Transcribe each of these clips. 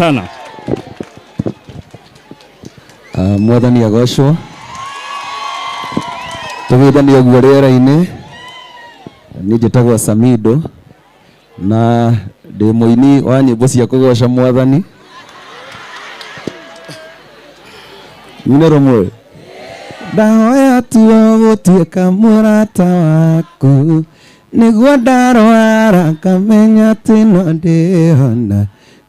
Sana. Mwathani agocwo. Tũgeithanie ũguo rĩera-inĩ. Niĩ njĩtagwo Samido na ndĩ mũini wa nyĩmbo cia kũgoca Mwathani. Nyine rũmwe. Ndahoya tu o gũtuĩka mũrata waku nĩguo ndarwara ngamenya atĩ no ndĩhona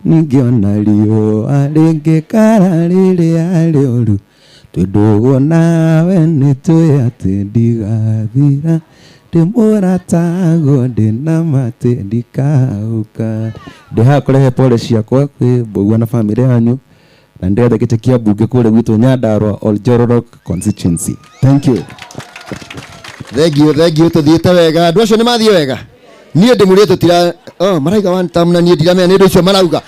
ningĩ ona riũa rĩngĩkara rĩrĩa rĩũru twĩ ndũgũ nawe nĩtũĩ atĩ ndigathira ndĩ mũrataguo ndĩ na ma atĩ ndikahuka. Ndĩ haha kũrehe pole ciakwa kwĩ Mbũgua na bamĩrĩ yanyu na nĩndĩretha gĩtĩ kĩa mbunge kũrĩa gwitũ Nyandarua Oljororok constituency. Thank you. Thengiũ, thengiũ, tũthiĩte wega. Andũ acio nĩ mathiĩ wega. Niĩ ndĩmũrĩe tũtira oh, maraiga one term na niĩ ndiramenya nĩ ũndũ ũcio marauga.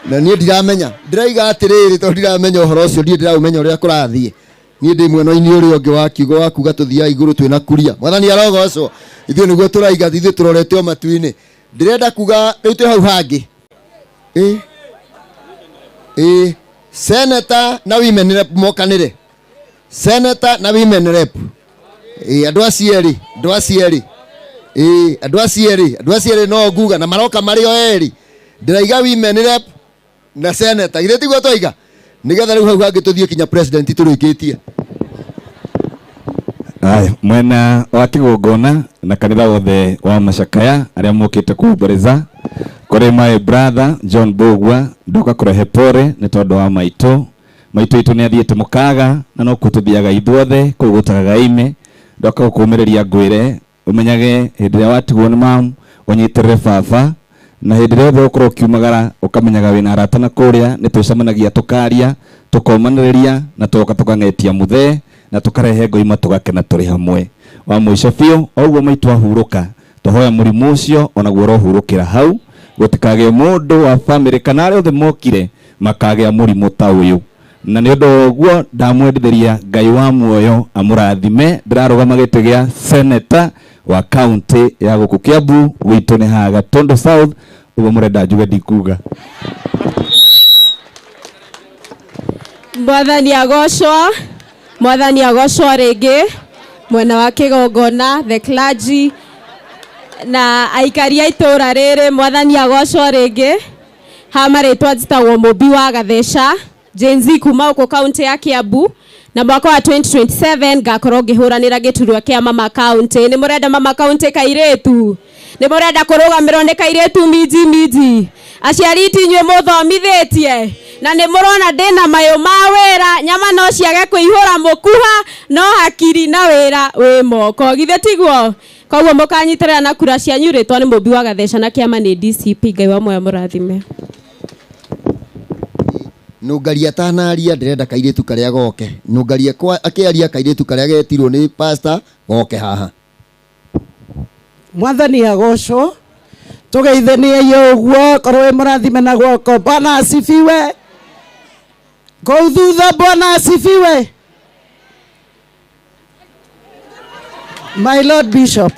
Na niĩ ndiramenya. Ndĩraiga atĩrĩrĩ tondũ ndiramenya ũhoro ũcio, ndiĩ ndĩraũmenya ũrĩa kũrathiĩ. Niĩ ndĩ mwena-inĩ ũrĩa ũngĩ wa kiugo wa kuga tũthiaga igũrũ twĩna kuria. Mwathani arogocwo. Ithuĩ nĩguo tũraiga, ithuĩ tũrorete o matu-inĩ. Ndĩrenda kuga rĩu twĩ hau hangĩ. Ĩ ĩ senator na women rep mokanĩre. Senator na women rep. Ĩ andũ acio erĩ, andũ acio erĩ. Ĩ andũ acio erĩ, andũ acio erĩ no nguga na maroka marĩ o erĩ. Ndĩraiga women rep na senator. Githĩ tiguo twaiga? Nĩgetha rĩu hau hangĩ tũthiĩ kinya president tũrĩkĩtie. Aya, mwena wa kĩgongona na kanitha wothe wa macakaya arĩa mokĩte kuomboreza kũrĩ my brother John Mbũgua ndoka kũrehe pore nĩ tondũ wa maitũ maitũ itũ nĩ athiĩte mũkaga na nokuo tũthiaga ithuothe kũu gũtagaga ime ndoka gũkũmĩrĩria ngwĩre Ũmenyage hĩndĩ ĩrĩa watigwo nĩ mam, ũnyitĩrĩre baba, na hĩndĩ ĩrĩa yothe ũgũkorwo ũkiumagara, ũkamenyaga wĩna arata na kũrĩa, nĩ twĩcemanagia tũkaria, tũkomanĩrĩria, na tũgoka tũkang'etia mũthee, na tũkarehe ngoima tũgakena tũrĩ hamwe. Wa mũico biũ, o ũguo maitũ ahurũka, twahoya mũrimũ ũcio onaguo ũrohurũkĩra hau, gũtikagĩe mũndũ wa famĩlĩ kana arĩa othe mokire makagĩa mũrimũ ta ũyũ. Na nĩ ũndũ wa ũguo ndamwendithĩria Ngai wa muoyo amũrathime. Ndĩrarũgama gĩtĩ gĩa seneta wa kaunti ya gũkũ Kiambu, gwitũ nĩ haha Gatundu South, ũguo mũrenda njuge ndikuga. Mwathani agocwo, Mwathani agocwo rĩngĩ mwena wa kĩgongona, the clergy na aikari a itũra rĩrĩ, Mwathani agocwo rĩngĩ. Ha marĩtwa njĩtagwo Mũmbi wa Gatheca, Gen Z kuma gũkũ kaunti ya Kiambu, na mwaka wa 2027 ngakorwo ngĩhũranĩra gĩturwa kĩa mama kaunti. Nĩ mũrenda mama kaunti kairĩtu? Nĩ mũrenda kũrũgamĩrwo nĩ kairĩtu minji minji? Aciari ti inyuĩ mũthomithĩtie? Na nĩ mũrona ndĩna mayũ ma wĩra, nyama no ciage kũihũra mũkuha, no hakiri na wĩra wĩ moko. Githĩ tiguo? Koguo mũkanyitĩrĩra na kura cianyu rĩtwa nĩ Mũmbi wa Gatheca na kĩama nĩ DCP. Ngai wa muoyo amũrathime. Nũngari atanaria ndĩrenda kairĩtu karĩa goke. Nũngari akĩaria kairĩtu karĩa getirwo nĩ pastor goke haha. Mwathani agocwo. Tũgeithaniei ũguo korwo wĩ mũrathime na guoko. Bwana asifiwe. Kũu thutha Bwana asifiwe. My Lord Bishop,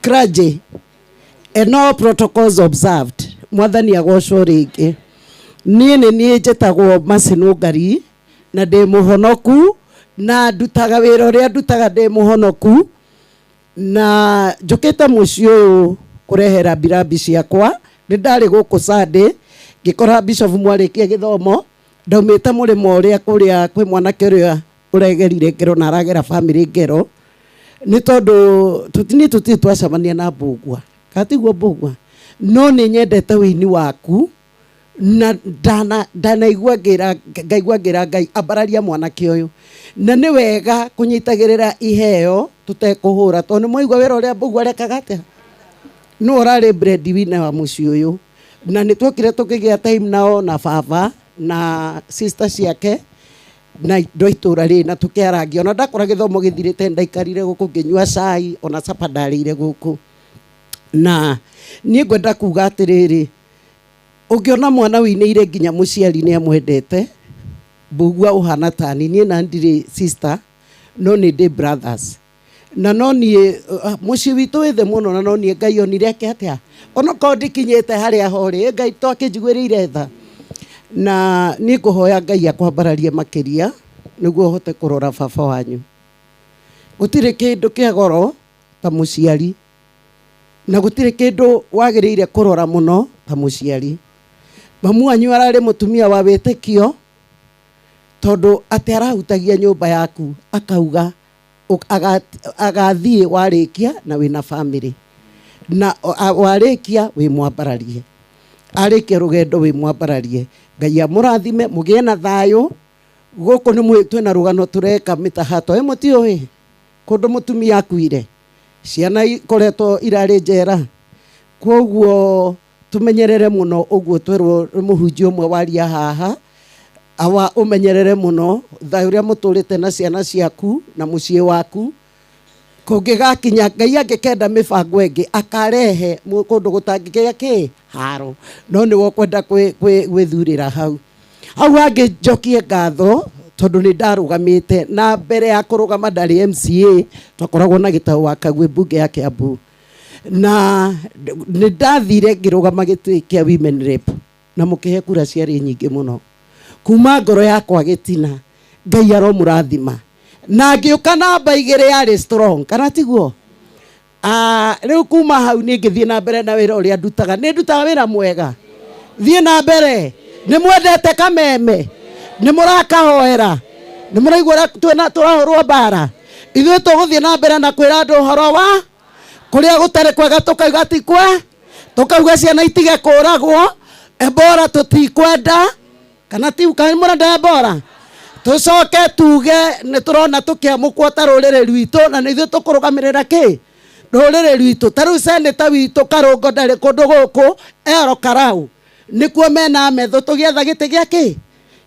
clergy, and all protocols observed. Mwathani agocwo rĩngĩ. Niĩ nĩ niĩ njĩtagwo Mercy Nũngari na ndĩ mũhonoku na ndutaga wĩra ũrĩa ndutaga ndĩ mũhonoku na njũkĩte mũciĩ ũyũ kũrehe rambirambi ciakwa. Nĩ ndarĩ gũkũ Sunday ngĩkora Bishop mwarĩkia gĩthomo Ndaumĩte mũrĩmo ũrĩa kũrĩa kwĩ mwanake ũrĩa ũregerire ngero na aragera bamĩrĩ ngero nĩ tondũ niĩ tũtirĩ twacemania na Mbũgua kana tiguo Mbũgua? No nĩ nyendete ũini waku na ndanaigua ngĩra ngaigua ngĩra Ngai ambararia mwanake ũyũ. Na nĩ wega kũnyitagĩrĩra iheo tũtekũhũra tondũ nĩ mwaigua wĩra ũrĩa Mbũgua arekaga atĩa? Nĩwe ũrarĩ bread winner wa mũciĩ ũyũ. Na nĩ twokire tũkĩgĩa time nao na baba na sister ciake na andũ a itũra rĩrĩ na tũkĩarangia. Ona ndakora gĩthomo gĩthirĩte nĩ ndaikarire gũkũ ngĩnyua cai ona supper ndarĩire gũkũ. Na niĩ ngwenda kuga atĩrĩrĩ, ũngĩona mwana ũinĩire nginya mũciari nĩ amwendete, Mbũgua ũhana tani. Niĩ na ndirĩ sister no nĩ ndĩ brothers. Na no niĩ mũciĩ witũ wĩ thĩ mũno, na no niĩ Ngai onire eke atĩa, onokorwo ndikinyĩte harĩa ho rĩ, Ngai to akĩnjiguĩrĩire tha. Na niĩ ngũhoya Ngai akwambararie makĩria nĩguo ũhote kũrora baba wanyu. Gũtirĩ kĩndũ kĩa goro ta mũciari, na gũtirĩ kĩndũ wagĩrĩire kũrora mũno ta mũciari. Mamu wanyu ararĩ mũtumia wa wĩtĩkio, tondũ atĩ arahutagia nyũmba yaku akauga agathiĩ warĩkia na wĩna family, na warĩkia wĩ mwambararie, arĩkia rũgendo wĩ mwambararie. Ngai amũrathime, mũgĩe na thayũ. Gũkũ nĩ mwĩ twĩna rũgano tũreka mĩtahato ĩ mũtiũĩ kũndũ mũtumia akuire, ciana ikoretwo irarĩ njera. Koguo tumenyerere mũno ũguo twerwo nĩ mũhunjia ũmwe waria haha, awa ũmenyerere mũno thayũ ũrĩa mũtũrĩte na ciana ciaku na mũciĩ waku. Kũngĩgakinya Ngai angĩkenda mĩbango ĩngĩ akarehe kũndũ gũtangĩgĩa kĩ haro, no nĩwe ũkwenda gwĩthurĩra hau. Hau hangĩ njokie ngatho tondũ nĩ ndarũgamĩte, na mbere ya kũrũgama ndarĩ MCA, twakoragwo na Gĩtaũ wa Kagwĩ mbunge ya Kiambu, na nĩ ndathire ngĩrũgama gĩtĩ kĩa women rep, na mũkĩhe kura ciarĩ nyingĩ mũno kuma ngoro yakwa gĩtina. Ngai aromũrathima. Na ngĩũka namba 2 yarĩ strong, kana tiguo? Rĩu kuma hau niĩ ngĩthiĩ na mbere na wĩra ũrĩa ndutaga. Nĩ ndutaga wĩra mwega, thiĩ na mbere. Nĩ mwendete Kameme, nĩ mũrakahoera, nĩ mũraigua ũrĩa twĩna tũrahũrwo mbara. Ithuĩ tũgũthiĩ na mbere na kwĩra andũ ũhoro wa kũrĩa gũtarĩ kwega, tũkauga ti kwe, tũkauga ciana itige kũragwo, Ebola tũtikwenda, kana ti kana mũrenda Ebola? Tũcoke tuge nĩ tũrona tũkĩamũkwo ta rũrĩrĩ rwitũ, na nĩ ithuĩ tũkũrũgamĩrĩra kĩ rũrĩrĩ rwitũ. Ta rĩu seneta witũ Karũngo ndarĩ kũndũ gũkũ, Ero Karau nĩkuo mena metho tũgĩetha gĩtĩ gĩa kĩ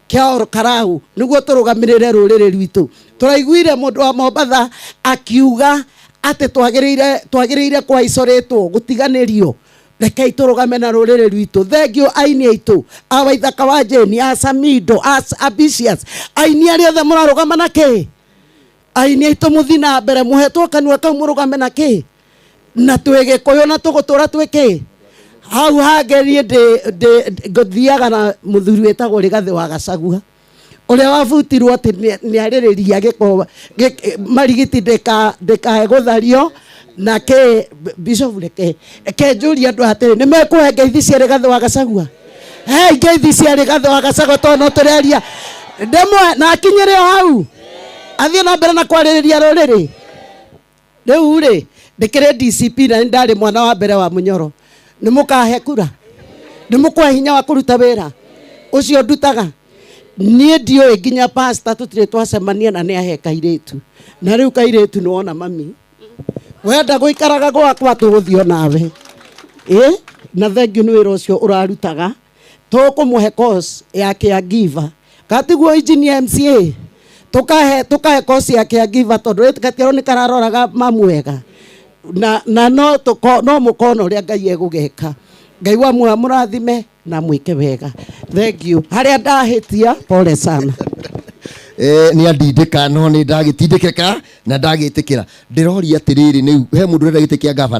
kĩa Ol Karau nĩguo tũrũgamĩrĩre rũrĩrĩ rwitũ. Tũraiguire mũndũ wa Mombatha akiuga atĩ twagĩrĩire kwaicorĩtwo gũtiganĩrio. Rekei tũrũgame na rũrĩrĩ rwitũ. Thengiũ aini aitũ, a Waithaka wa Jane, a Samido, a Ambitious, aini arĩa othe mũrarũgama na kĩ? Aini aitũ mũthiĩ na mbere, mũhetwo kanua kau mũrũgame na kĩ? Na twĩ Gĩkũyũ na tũgũtũra twĩ kĩ? Hau hangĩ niĩ ngũthiaga na mũthuri wĩtagwo Rigathĩ wa Gachagua, ũrĩa wabutirwo atĩ nĩarĩrĩria gĩko marigiti ndĩkae gũthario na kĩ. Bishop, reke njũrie andũ atĩrĩ, nĩ mekũhe ngeithi cia Rigathĩ wa Gachagua? Hei ngeithi cia Rigathĩ wa Gachagua, tondũ no tũreria ndĩmwe na akinyĩre o hau athiĩ na mbere na kwarĩrĩria rũrĩrĩ. Rĩu rĩ, ndĩkĩrĩ DCP na nĩ ndarĩ mwana wa mbere wa Mũnyoro. Nĩ mũkahe kura? Nĩ mũkũhe hinya wa kũruta wĩra ũcio ndutaga? Niĩ ndiũĩ nginya pastor tũtirĩ twacemania, na nĩ ahe kairĩtu, na rĩu kairĩtu nĩ wona mami wenda gũikaraga gwakwa tũgũthiĩ onawe. Ĩ na thengiũ nĩ wĩra ũcio ũrarutaga. Tũkũmũhe course ya caregiver, katiguo engineer MCA? Tũkahe course ya caregiver, tondũ gatiarwo nĩ kararoraga mamu wega, na no mũkona ũrĩa Ngai egũgeka. Ngai wa muoyo amũrathime na mwĩke wega. Thank you. Harĩa ndahĩtia, pole sana. Nĩ andindĩka, no nĩ ndagĩtindĩkĩka na ndagĩtĩkĩra. Ndĩroria atĩrĩrĩ, nĩ he mũndũ ũrenda gĩtĩ kĩa gavana?